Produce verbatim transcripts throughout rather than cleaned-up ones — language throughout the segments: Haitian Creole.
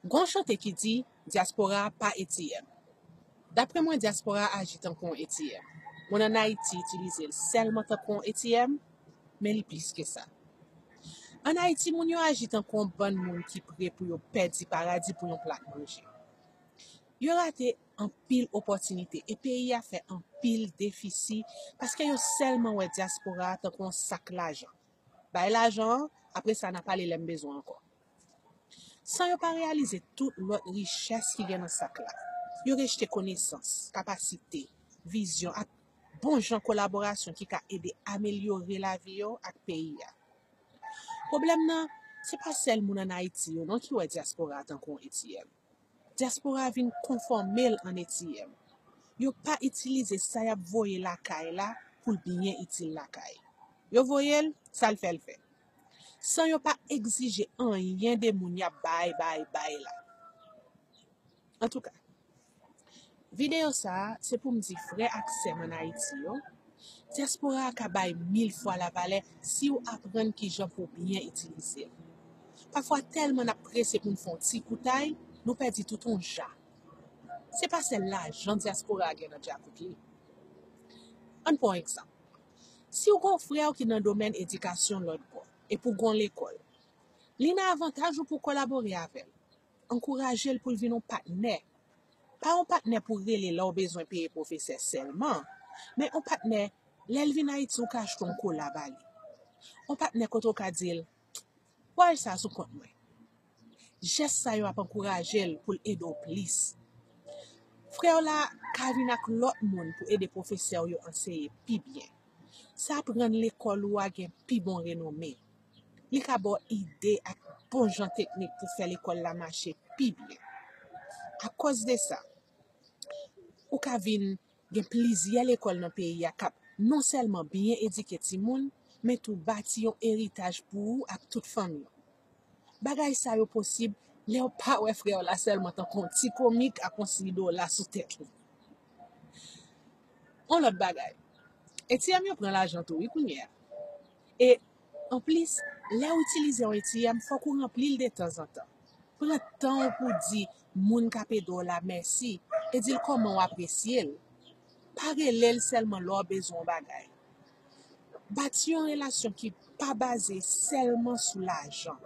Gon chante ki di, dyaspora a pa A T M. Daprè mwen, dyaspora a aji tankou yon A T M. Moun ann Ayiti itilize l sèlman tankou yon A T M, men li plis ke sa. Ann Ayiti, moun yo aji tankou yon bann moun ki pre pou yo pèdi paradi pou yon plat manje. Yo rate anpil opòtinite e peyi a fè anpil defisi paske yo sèlman wè dyaspora a tankou yon sak lajan. Bay lajan an, apre sa n a pale lè m bezwen ankò. San yo pa reyalize tout lòt richès ki gen nan sak la. Yo rejte konesans, kapasite, vizyon ak bon jan kolaborasyon ki ka ede amelyore lavi yo ak peyi a. Pwoblèm nan, se pa sèl moun ann Ayiti yo non ki wè dyaspora a tankou yon A T M. Dyaspora a vin konfòme l an A T M. Yo pa itilize sa y ap voye lakay la pou l byen itil lakay. Yo voye l, sa l fè l fè. San yo pa egzije anyen de moun y ap bay, bay, bay la. Antouka, videyo sa a, se pou m di frè ak sè m ann Ayiti yo, dyaspora a ka bay mil fwa lavalè si w aprann kijan pou w byen itilize l. Pafwa, tèlman n ap prese pou n fè yon ti koutay, nou pèdi tout yon ja. Se pa sèl lajan dyaspora a gen nan djakout li. Ann pran yon egzanp. Si w gen yon frè w ki nan domèn edikasyon lòt bò, epi w gen yon lekòl, li nan avantaj ou pou w kolabore avè l. Ankouraje l pou l vin yon patnè. Pa yon patnè pou rele lè w bezwen peye pwofesè sèlman, men yon patnè, lè l vin Ayiti, ou ka achte yon kola ba li. Yon patnè kote w ka di l, "Voyaj sa a sou kont mwen." Jès sa yo ap ankouraje l pou l ede w plis. Frè w la ka vin ak lòt moun pou ede pwofesè w yo anseye pi byen. Sa ap rann lekòl ou a gen pi bon renome. Li ka ba w ide ak bon jan teknik pou fè lekòl la mache pi byen. Akòz de sa, ou ka vin gen plizyè lekòl nan peyi a k ap non sèlman byen edike timoun, men tou bati yon eritaj pou ou ak tout fanmi w. Bagay sa yo posib lè w pa wè frè w la sèlman tankou yon ti komik ak yon siy dola sou tèt li. Yon lòt bagay, A T M yo pran lajan tou wi kounye a. E anplis, lè w itilize yon A T M, fòk ou ranpli l detanzantan. Pran tan w pou w di moun k ap ede w la mèsi e di l kòman w apresye l. Pa rele l sèlman lè w bezwen yon bagay. Bati yon relasyon ki pa baze sèlman sou lajan.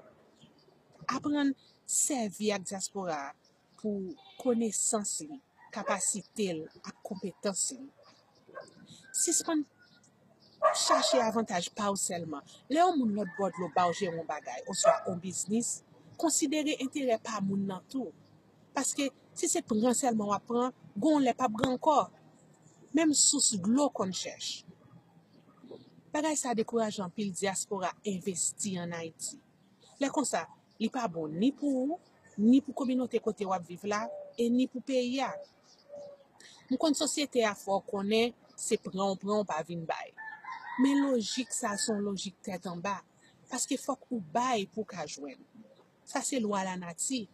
Aprann sèvi ak dyaspora a pou konesans li, kapasite l ak konpetans li. Sispann chache avantaj pa w sèlman. Lè yon moun lòt bò dlo ba w jere yon bagay oswa yon biznis, konsidere enterè pa moun nan tou. Paske si se pran sèlman w ap pran, gon lè p ap gen ankò. Menm sous dlo konn chèch. Bagay sa a dekouraje anpil dyaspora envesti ann Ayiti. Lè konsa, li pa bon ni pou ou, ni pou kominote kote w ap viv la, e ni pou peyi a. M konn sosyete a fè w konnen se pran w pran w pa vin bay. Men lojik sa a se yon lojik tèt anba, paske fòk ou bay pou w ka jwenn. Sa se lwa lanati.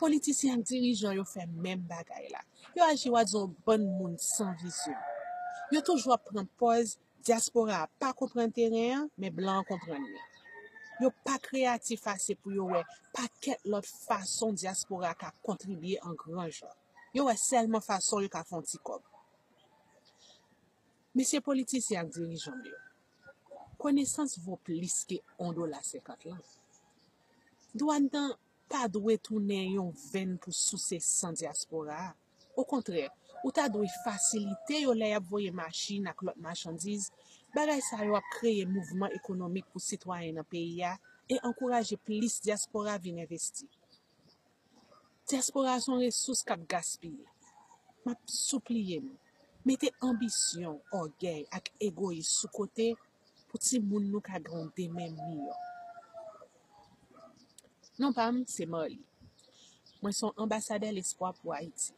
Politisyen ak dirijan yo fè menm bagay la. Yo aji w a di yon bann moun san vizyon. Yo toujou ap pran pòz dyaspora a pa konprann teren an, men blan an konprann li. Yo pa kreyatif ase pou yo wè pakèt lòt fason dyaspora a ka kontribye an gran jan. Yo wè sèlman fason yo ka fè yon ti kòb. Mesye politisyen ak dirijan m yo, konesans vo plis ke yon dola senkant lan. Dwàn nan pa dwe tounen yon venn pou souse san dyaspora a. Okontrè, ou ta dwe fasilite yo lè y ap voye machin ak lòt machandiz. Bagay sa yo ap kreye mouvman ekonomik pou sitwayen nan peyi a e ankouraje plis dyaspora vin envesti. Dyaspora a se yon resous k ap gaspiye. M ap sipliye nou, mete anbisyon, ògèy ak egoyis sou kote pou timoun nou ka gen yon demen miyò. Non pa m se Marly. Mwen se yon anbasadè lespwa pou Ayiti.